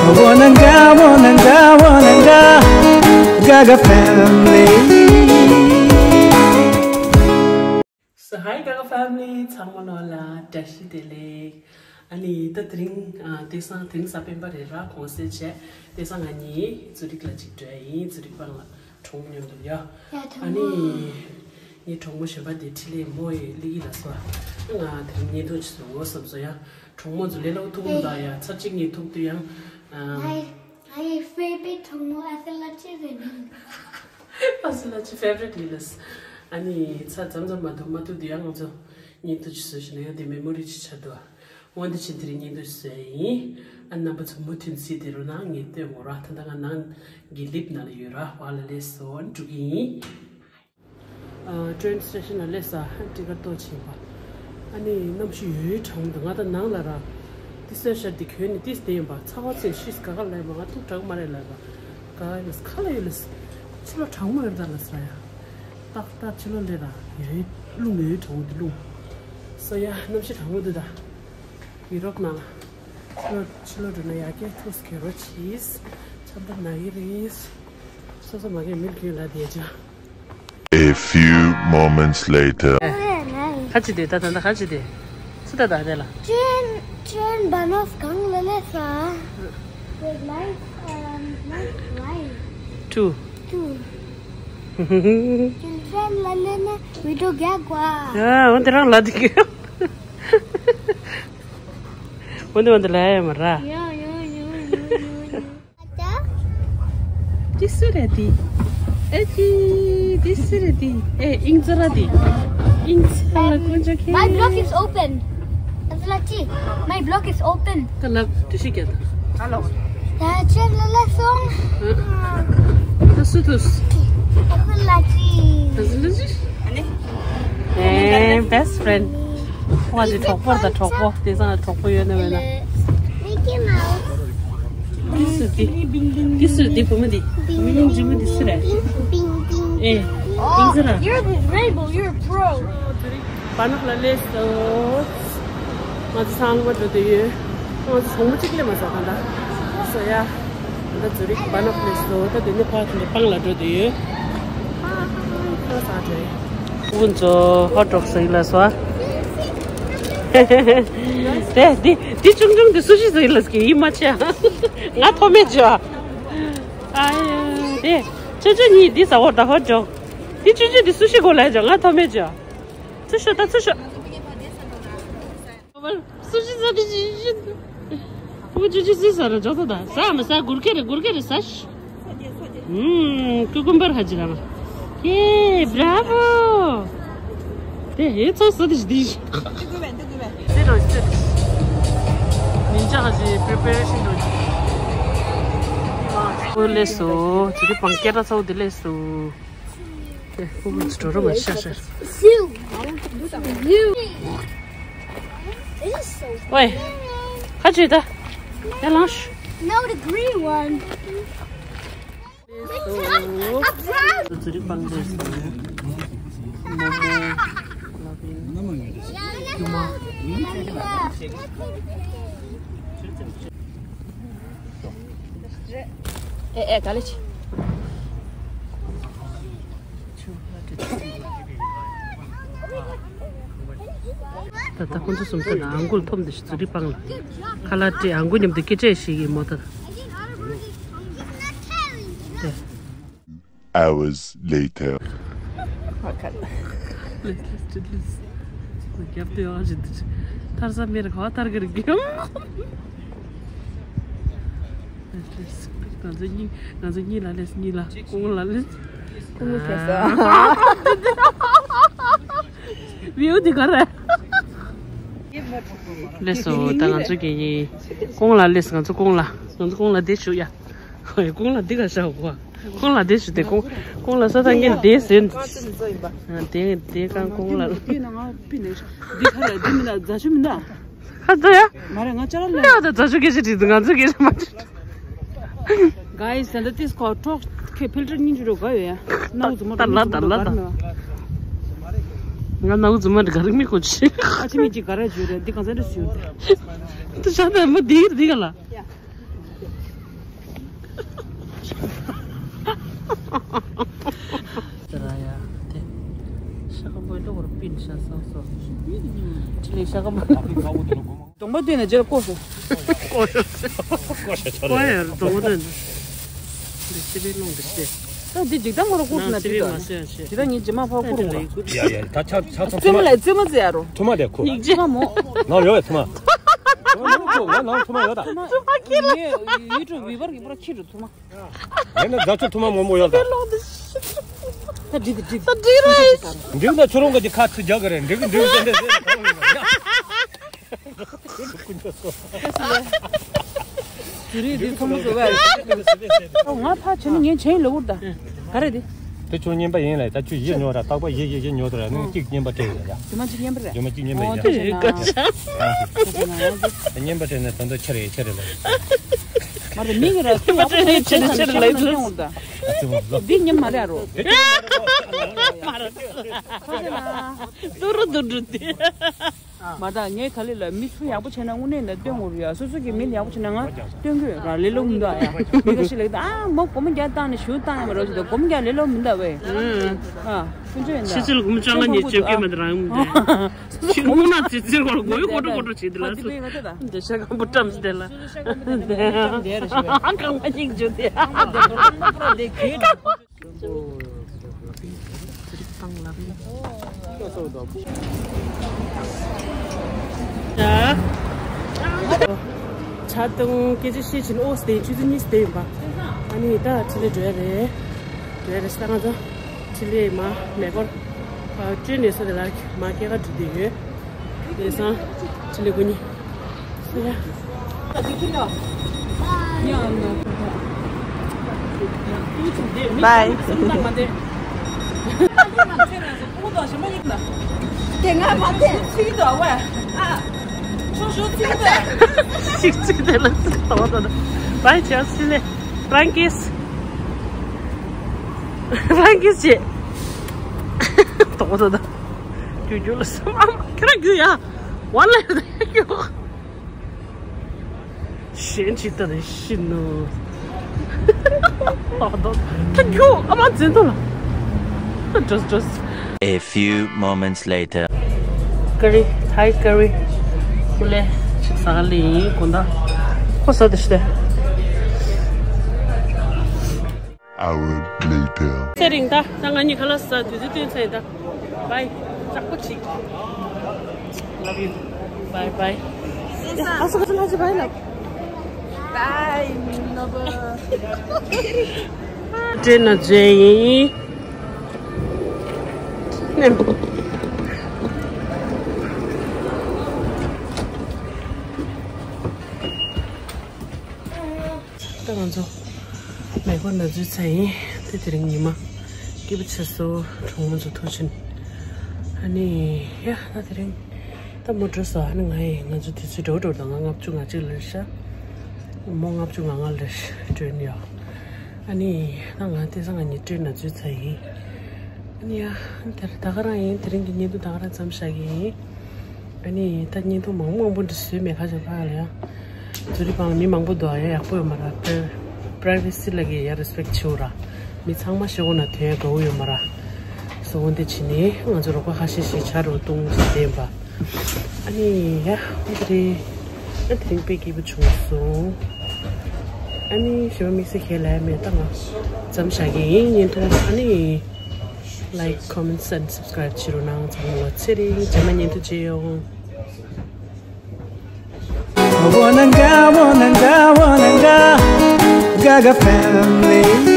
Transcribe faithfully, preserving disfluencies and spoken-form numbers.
Wananga, wananga, wananga, Gaga family. So hi Gaga family, ཚང་མ་ལོ་ལ་བཀྲ་ཤིས་བདེ་ལེགས། ཨ་ནི་ད་དེ་རིང་ཨ་དེང་སང་དེང་སང་སྤེན་པ་རེད་ར། གུང་སེང་བྱས། དེང་སང་ང་གཉིས་ཛུ་རིག་ལ་ཅིག་འགྲོ་ཡ་ཡིན། ཛུ་རིག་སྤང་ལ་གྲོགས་མོ་མཉམ་དུ་ཡ། ཡ་ཐུག་ཨ་ནི་མོ། ངའི་གྲོགས་མོ་གཞན་པ་དེ་འཕྲིན་ལས་མོ་ཡི་ལི་ཡི་ལ་སོ། ང་དེ་རིང་བརྙན་ཐུང་ཅིག་བཟོ་དགོས་བསམ་སོང་ཡ། གྲོགས་མོ་ཚོ་ལས་སླ་པོ་ཐུག་གི་མི་འདུག་ཡ། ཚར་གཅིག་གཉིས་ཐུག་དུས་ཡང་ཨམ། ང་ཡི་ང་ཡི་favorite གྲོགས་མོ་ཨ་སི་ལ་ཅི་རེད། ཨ་སི་ལ་ཅི་favorite ཡིན་ལ། ཨ་ནི་ཚར་མཚམས་མཚམས་མ་ཐུག་མ་ཐུག་དུས་ཡང་ང་ཚོ་བརྙན་ཐུང་ཅིག་བཟོས་ཤིག་ན་ཡང་དེ་memory ཅིག་ཆགས་འདུག་འོན་ཏེ་ཕྱིན་དེ་རིང་བརྙན་ཐུང་ཅིག་བཟོས་ཡིན། ཨ་རྣམ་པ་ཚོ་མུ་མཐུད་གཟིགས་དེ་རོགས་གནང་། ངས་སྟོན་དགོས་ར། ད་ལྟ་ང་ནང་གི་ལིབ་ནང་ལ་ཡོད་ར། བ་ལ་ལས་སོ་འགྲོ་གི་ཡིན། ཨ། train station ལ་སླེབས་ས། ཧན་ཊི་ཀེ་ཊི་ལྟོ་ཆེན་པ། ཨ་ནི་གནམ་གཤིས་ཡོད་གྲང་མོ་འདུག་ང་ད་ནང་ལ་ར། ཏི་སེ་ཤར་ཏི་གྱོན་ནས་ཏིས་བསྡད་ཡིན་པ། ཚ་བ་ཚེ་ཤིས་ག་ག་ལ་ཡིན་པ། ང་ཐུག་དྲག་མ་རེད་ལ་ཡིན་པ། ག་ག་ཡིན་ལ་ཁ་ལ་ཡོད་ལ། ཕྱི་ལོགས་གྲང་མོ་ཡོད་ད་ལ་ས་ཡ། ཏག་ཏག་ཕྱི་ལོགས་ལས་ར་ཡོད་རླུང་ཡོད་གྲང་མོ་འདུག་རླུང་། སོ་ཡ་གནམ་གཤིས་གྲང་མོ་འདུག་ད། ཡུ་རོབ་ནང་ལ། ཕྱི་ལོགས་ཕྱི་ལོགས་འགྲོ་ན་ཡ་གི་ཐུགས་ཁེ་རོ་ཆིས། ཆམ་པ་ན་གི་རེད། སོ་སོ་མ་གི་མིལ་གྱོན་ལ་བསྡད་ཅག A few moments later. ཁ་ཅིག་དེ་ད་ད་ད་ཁ་ཅིག་དེ། སུ་ད་ད་དེ་ལ། ཅན་ཅན་བ་ནོས་གང་ལ་ལས་ས། With nice, um, nice light. Two. Two. ཅན་ཅན་ལ་ལས་ན་བི་ཌིའོ་རྒྱག་གོ། ཡ་འོན་ཏེ་རང་ལ་དེ་གི། འོན་ཏེ་འོན་ཏེ་ལ་ཡ་མ་ར། ཡ་ཡ་ཡ་ཡ་ཡ་ཡ། ཏི་སུ་རེད་དི། ཨེ་ཅི། ཏི་སུ་རེད་དི། ཨེ་ཨིང་ཙི་ར་དི། ཨིང་ཙི་ར་ལ་ཀོན་ཅོ་ཁེ། My block is open. ཨ་ཙི་ལ་ཅི། My block is open. ད་ལབ་དུ་ཤི་ཀྱད། ཧ་ལོ། ད་ཅེར་ལ་ལ་སོང་། ད་སུ་ཐུས། ཨ་ཙི་ལ་ཅི། ཨ་ཙི་ལ་ཅི། ཨ་ནི། ཨེ་best friend. ཁོ་ང་ཚོའི་གྲོགས་པོ་དང་གྲོགས་པོ། དེ་ཚང་ལ་གྲོགས་པོ་ཡོད་ན་མེད་ན། Mickey Mouse. ཏི་སུ་དི། ཏི་སུ་དི་བུ་མོ་དི། མི་ཉིན་འཇིགས་མོ་དི་སུ་རེད། Bing, bing, ཨེ། bing. ཨིང་ཙི་ར། You're the rainbow, you're a pro. བ་ནག་ལ་སླེབས་སོང་། ང་ཚོ་ཚང་མ་འགྲོ་དུས་ཡོད། ང་ཚོ་ཚོང་མ་གཅིག་ལས་མ་ཟ་གང་ལྟར། སོ་ཡ། ད་ཛུ་རིག་བ་ནག་སླེབས་སོང་། ད་དེ་ནས་ཕར་དེ་འདྲ་སྤང་ལ་འགྲོ་དུས་ཡོད། ཁོ་ས་འདྲ། ཁོ་ཚོ་ཧོ་ཊི་ཌོག་ཟ་གི་ལ་སོ། དེ་དེ་དེ་ཆུང་ཆུང་དེ་སུ་ཤི་ཟ་གི་ལ་སྐྱེ་ཡིན་མ་ཆེ། ང་ཐོ་མེད་ཅོ། ཨ་ཡ་དེ་ཆུང་ཆུང་གཉིས་དེ་ཟ་འོ་ད་ཧོ་ཊི་ཌོག་དེ་ཆུང་ཆུང་དེ་སུ་ཤི་གོ་ལ་ཅོ། ང་ཐོ་མེད་ཅོ། ཚུར་ཤོག་ད་ཚུར་ཤོག་སུ་ཞིག་ཟ་དེ་ཞིག་ཞིག་ཕྲུ་གུ་ཅི་ཅི་སུས་ཟ་ར་འཇོག་ད་ད་ཟ་མི་ཟ་གུར་ཀེ་རེ་གུར་ཀེ་རེ་ཟ་ཤི། ཨུམ་ཀུ་ཀུམ་བར་ཧ་ཅི་ར་མ། ཧེ་བྲ་བོ། དེ་ཧེ་ཚོ་ཟ་དེ་ཞིག་དེ་ཞིག་སི་རོ་སི་རོ། ཉིན་ཅག་ཧ་ཅི་པི་རི་པེ་རེ་ཤིན་རོ། ཨོ་ལེ་སོ། ཅི་རི་པང་ཀེ་ར་ཚོ་དེ་ལེ་སོ། ཨེ། ཁོ་ཚོ་འགྲོ་རོགས་མ་ཤ་ཤ། Zoo. Zoo. This is so ཝེ། ཁ་ཅིག་ད། ཡ་ལངས་ཤོག No, the green one. ཙུ་རི་པང་རེད། ཨེ་ཨེ་ག་ལེ་ཆི། ད་ལྟ་ཁོང་ཚོ་གསུམ་ཐད་ལ་ཨང་གུལ་འཐོམ་དུ་ཞིག་ཙུ་རི་པང་ལ། ཁ་ལག་སྤྲད་ཨང་གུལ་མཉམ་དུ་སྐད་ཆ་ཞིག་གི་མོ་ད། Hours later. ལེས་ལེས་ལེས། རྒྱབ་དེ་ཡོང་བཞིན་དུ་ཐར་ས་མེར་ག་བ་ཐར་གི་རིག་གི་ཡོང་། ལེས་ལེས། ང་ཚོ་གཉིས་ང་ཚོ་གཉིས་ལ་ལེས་གཉིས་ལ་ཀོང་ལ་ལེས། ཀོང་ལ་ལེས། བིའུ་འདི་ག་རེ། ལེས་སོ་ད་ང་ཚོ་གཉིས་ཀོང་ལ་ལེས། ང་ཚོ་ཀོང་ལ་ང་ཚོ་ཀོང་ལ་དེ་བཞུགས་ཡ། ཧོ་ཡ་ཀོང་ལ་འདི་ག་ཤ་གོ། ཀོང་ལ་འདི་ཞུ་དེ་ཀོང་ཀོང་ལ་ས་ཐང་གིན་དེ་ཟེར། དེ་དེ་ཀང་ཀོང་ལ། འདི་ག་རེ་འདི་མི་ན་རྫ་ཆུ་མི་ན། ཁ་ཚ་ཡ། མ་རེད་ང་ཅ་ལ་ལ། ལ་ད་རྫ་ཆུ་སྐད་ཆ་དྲིས་འདུག་ང་ཚོ་སྐད་ཆ་མ་དྲིས། Guys, and this called talk. Okay, filter ཉིན་ཅུ་རོ་ག་ཡོད་ཡ། ནའུ་ཛུ་མ་ད་ལ་ད་ལ་ད། ང་ནའུ་ཛུ་མ་ག་རེ་མི་གོ་ཆི། ཨ་ཆི་མི་ཅི་ག་རེ་བརྗོད་རེད་འདི་གང་ས་རེ་སུ་ཡོད་དེ། དུ་ཤ་ད་མ་འདི་འདི་ག་ལ། ཟེར་ཡ་དེ། ཤ་ཁམ་པོའི་གློ་བོར་པིན་ཤ་སོང་སོ། ཁྲི་ལི་ཤ་ཁམ་པོ། གདོང་པ་བཏོན་ནས་རྗེས་ལ་བསྐོར་སོང་། བསྐོར་ཡ་ར་གདོང་པ་བཏོན། འདི་ཅི་བའི་རླུང་འདི་ཤེས། ད་འདི་འཇིག་རྟེན་མོ་ར་བསྐོར་སོང་ན་ཅི་དང་། ཇི་ལྟར་ངའི་རྗེས་མ་ཕར་བསྐོར་འོང་། ཡ་ཡ་ད་ཆ་ཆ་ཚང་། ཚོད་མ་ལས་ཚོད་མ་ཟེར་ཡ་རོ། ཐུ་མ་དེ་ཁུ། ཡིག་ཆ་མོ། ནང་ཡོད་ཐུ་མ། ཐུ་མ་ཁུ་ང་ནང་ཐུ་མ་ཡོད་ད། ཐུ་མ་ཁྱེར་ལ། ཡུལ་གྲུ་བི་བར་གྱི་པར་ཁྱེར་རུ་ཐུ་མ། ཡིན་ན་རྫ་ཆུ་ཐུ་མ་མང་པོ་ཡོད་ད། ད་འགྲིག་འགྲིག་ད་འགྲིག་རེད། འགྲིག་ན་ཁྱོད་རང་གི་ཁ་ཚིག་རྒྱག་གི་རེད། འགྲིག་འགྲིག་ཟེར་འདྲ་ཟེར་གང་ཡིན་པ་ཡ། དུ་རིག་འདི་ཚང་མ་བཟོ་བ་རེད། ང་ཕ་བྱས་ན་ངས་བྱས་ལ་འུར་ད། ག་རེ་འདི། དེ་ཁྱོད་རྔན་པ་ཡིན་ལ་ད་ཁྱོད་ཡིད་ཉོ་ར་རྟག་པ་ཡིད་ཡིད་ཡིད་ཉོ་དུ་ར་ནི་གཅིག་རྔན་པ་སྤྲད་ཡོད་ཡ། རྒྱུ་མ་གཅིག་རྔན་པ་རེད། རྒྱུ་མ་གཅིག་རྔན་པ་ཡིན་ཡ། རྔན་པ་སྤྲད་ནས་ད་ལྟ་ཁྱེར་ཡིན་ཁྱེར་ཡིན་ལ། མ་རེད་མིང་ར་ཁྱོད་ཡག་པོ་བྱས་ནས་བྱས་ན་ཁྱེར་ལ་ཡོད་ད། འདི་རྔན་མ་རེད་རོ། མ་རེད། ཏུ་རུ་ཏུ་རུ་ཏི། མ་ད་ངས་ག་ལེ་ལ་མི་ཚུ་ཡག་པོ་བྱས་ན་དངོས་གནས་ན་སྟོན་དགོས་རེད་ཡ། སོ་སོ་གི་མི་ལ་ཡག་པོ་བྱས་ན་ང་སྟོན་དགོས་ར། ལེ་ལོ་མི་འདུག་ཨ་ཡ། མི་ཁ་ཤས་ལེགས་ད་ཨ་མོ་སྒོར་མོ་བརྒྱ་བཏང་ནས་ཞུ་བཏང་ཡ་མ་རོ་ཞུ་ད་སྒོར་མོ་བརྒྱ་ལེ་ལོ་མི་འདུག་བས། ཨ་ཁོ་ཚོ་ཡིན་ད། ཕྱི་ཚུལ་སྒོར་མོ་བཅོ་ལྔ་ཉིས་བཅོ་བརྒྱད་མ་ད་རང་མི་འདུག་ཕྱི་སྔོན་ན་ཙི་ཙིར་བར་མགོ་ཡུ་གོ་ཏོ་གོ་ཏོ་བྱེད་དེ་ལ་སུ་འདི་ཤ་ཁང་པོ་བཀྲམ་སྟེ་ལ་ཁང་པ་གཉིས་འཇུ་དེ་ཇ་དང་སྐད་ཆ་བཤད་ཕྱིན་ཨོ་སྟེ་ཆུ་ཚོད་གཉིས་སྟེ་ཡིན་པ། ཨ་ནི་ད་ཕྱི་ལ་འགྲོ་ཡ་རེད། འགྲོ་ཡ་རེད་ས་ང་ཚོ། ཕྱི་ལས་མ་མེ་འཁོར་ཨ་བྲོས་ནས་ས་དེ་ལ་མ་སྐྱེལ་ཁ་འགྲོ་བསྡད་ཡོད། དེ་སང་ཕྱི་ལས་དགུ་ཉི་སུ་ཡ། Bye. དེ་ང་མ་དེ་ཚིག་དོ་བ། ཨ་ཤོ་ཤོ་ཚིག་དོ། ཤིག་ཚིག་དེ་ལ་ཚིག་དོ་དོ། Bye ཇ་སི་ལེ། Frankies། Frankies ཅེ། དོག་དོག་དོག་རྒྱུ་རྒྱུ་ལ་སེམས་ཨ་མ་ཁྱེད་རང་རྒྱུ་ཡ། ཝ་ལེ་རྒྱུ། གཞན་ཅི་ལྟར་ཤི་ནུ། དོག་དོག་ད་རྒྱུ་ཨ་མ་འཛིན་ཐུབ་ལ། Just just A few moments later. ཀ་རི། ཐའི་ཀ་རི། ཁུ་ལེ་ཅིག་ཟ་ག་ལེ་ཡིན་གོ་ད། ཁོ་ཟ་དེ་ཤི་དེ། Hour later. ཚེ་རིང་ད། ད་ང་གཉིས་ཁ་ལག་ཟ་དུས་ཚོད་བཏོན་ཚར་ཡིན་ད། Bye. ལག་པ་གཅིག Love you. Bye bye. ཨ་སོ་ཁ་ལག་ཅི་bye ལབ། Bye ནོ་བ། ཏྲེན་ན་ཇེ་ཡིན། ནེམ། ད་ང་ཚོ་མེ་འཁོར་ནང་འཛུལ་ཚར་ཡིན། དེ་དེ་རིང་ཉི་མ་སྐྱིད་པོ་ཆེ་སོ། གྲོགས་མོ་ཚོ་ཐུག་ཕྱིན། ཨ་ནི་ཡ་ད་དེ་རིང་ད་མོ་འགྲོ་སོ། ཨ་ནི་ང་ཡི་ང་ཚོ་དུས་ཚོད་འགྲོ་འགྲོ་དང་ང་ལྔ་བཅུ་ང་གཅིག་ལ་རེད་ཤག་མོ་ལྔ་བཅུ་ང་ལྔ་ལ་རེད་ཤག་འགྲོ་ཡིན་ཡོད། ཨ་ནི་ད་ང་དེ་སང་ང་གཉིས་འགྲོ་ནང་འཛུལ་ཚར་ཡིན། ཨ་ནི་ཡ་དེ་རིང་ད་ག་རང་ཡིན། དེ་རིང་གི་བརྙན་ཐུང་ད་ག་རང་མཚམས་བཞག་གི་ཡིན། ཨ་ནི་ད་བརྙན་ཐུང་མང་མང་པོ་འདྲ་བཟོས་མེད་ཁ་ཤས་ཁ་ལ་ཡ། ཛུ་རི་པང་མི་མང་པོ་འདུག་ཨ་ཡ་ཡག་པོ་ཡོད་མ་ར། པི་རའི་ཝེ་སི་ལ་གི་ཡ་རེ་སི་པེག་བྱེད་འོ་ར། མི་ཚང་མ་ཤོག་ན་དོན་ཡ་དགའ་བོ་ཡོད་མ་ར། སོ་འོན་ཏེ་བྱས་ནས་ང་ཚོ་རོགས་པ་ཁ་ཤས་ཤིག་ཆ་རུ་གཏོང་བྱས་བསྡད་པ། ཨ་ནི་ཡ་འོན་ཏེ་རེད། ཨ་དེ་རིང་དཔེ་སྐྱིད་པོ་བྱུང་སོང་། ཨ་ནི་ཞེ་མ་དམིགས་བསལ་གང་ཡང་ལབ་ཡ་མེད། ད་ང་མཚམས་བཞག་གི་ཡིན། བརྙན་ཐུང་ཨ་ནི། Like, comments and subscribe བྱེད་རོགས་གནང་། ཚང་མ་ལ་ཚེ་རིང་། རྗེས་མ་བརྙན་ཐུང་མཇལ་ཡོང་། Wananga, wananga, wananga, Gaga family.